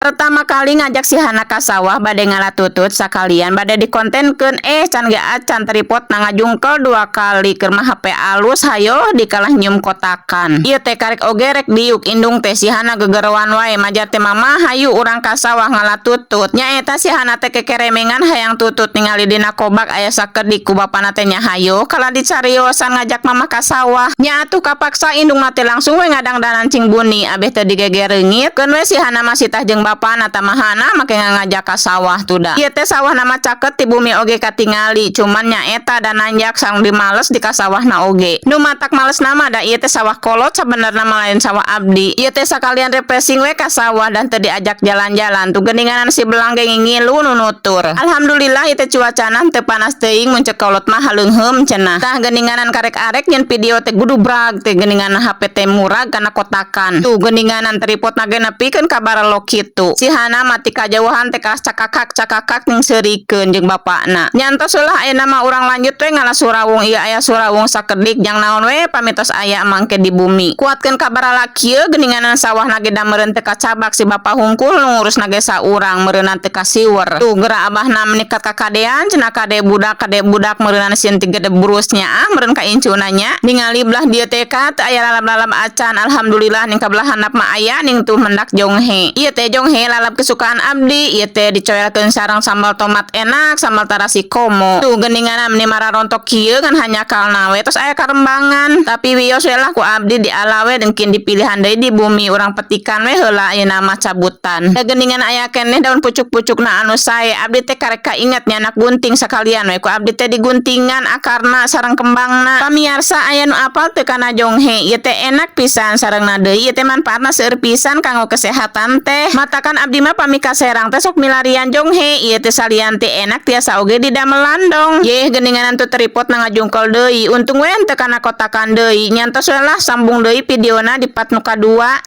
Pertama kali ngajak si Hana ka sawah bade ngala tutut, sakalian bade dikontenkeun, eh can ge acan tripod na ngajungkel dua kali. Keur mah HP alus, hayo dikalah nyium kotakan. Ieu teh karek oge rek diuk indung teh, si Hana gegeroan wae majar teh, "Mama, hayu urang ka sawah ngala tutut." Nyaeta si Hana teh kekeremengan hayang tutut, ningali dina kobak aya sakedik, ku bapana teh nya hayo kalah dicariosan ngajak Mama ka sawah. Nya atuh kapaksa indung teh langsung we ngadangdanan cing buni abeh teu digegereungit. Keun we si Hana masih tah jeung bapana tamahana make ngajak ka sawah tuh da. Ieu teh sawah nama caket ti bumi oge katingali, cuman nyaeta da nanjak sareng dimales di ka sawahna oge. Nu matak males nama da ieu teh sawah kolot, sabenerna mah lain sawah abdi. Ieu teh sakalian refreshing we ka sawah dan teu diajak jalan-jalan. Tuh geuninganan si belang ge ngilu nunutur. Alhamdulillah, ieu teh cuacana teu panas teuing, mun ceuk kolot mah haleungheum cenah. Tah geuninganan karek arek nyen video teh gudubrag teh geuningan HP teh murag kana kotakan. Tuh geuninganan tripod na ge nepikeun ka barelok kitu. Si Hana mati kajauhan teh kalas cakakak cakakak ning seurikeun jeung bapakna. Nyantos lah, ayeuna mah urang lanjut we ngala surawung. Ieu aya surawung sakedik jang naon we pamitos aya mangke di bumi. Kuatkeun ka barala kieu geuninganan sawahna ge da meureun teu kacabak, si bapa hungkul nu ngurusna ge saurang, meureunnan teu kasiwer. Tuh geura abahna menikat kakadean cenah, "Kade budak, kade budak," meureunnan sieun ti gede burusnya ah meureun ka incuna nya. Ningali belah dieu teh ka teu aya lalab-lalab acan, alhamdulillah. Ning ka belah handap mah aya ning tuh mendak jonghe. Ieu teh jonghe lalab kesukaan abdi. Ieu teh dicoelkeun sareng sambal tomat enak, sambal tarasi komo. Tuh geuningan meni mararontok kieu kan hanjakalna we tos aya karembangan, tapi wios we lah ku abdi diala we dengkin dipilihan deui di bumi, urang petikan we heula ayeuna mah cabutan. Da geuningan aya keneh daun pucuk-pucukna anu sae. Abdi teh karek kainget nyanak gunting, sakalian we ku abdi teh diguntingan akarna sareng kembangna. Pamiarsa, aya nu apal teu kana jonghe? Ieu teh enak pisan sarengna deui ieu teh manfaatna seueur pisan kanggo kesehatan teh. Matakan abdi mah pami ka Serang teh sok milarian jonghe. Ieu teh salian teh enak, tiasa oge didamelan dong. Yeh, geuninganan tuh tripod na ngajungkel deui, untung we teu kana kotakan deui. Nyantos we lah, sambung deui videona di part nu kadua.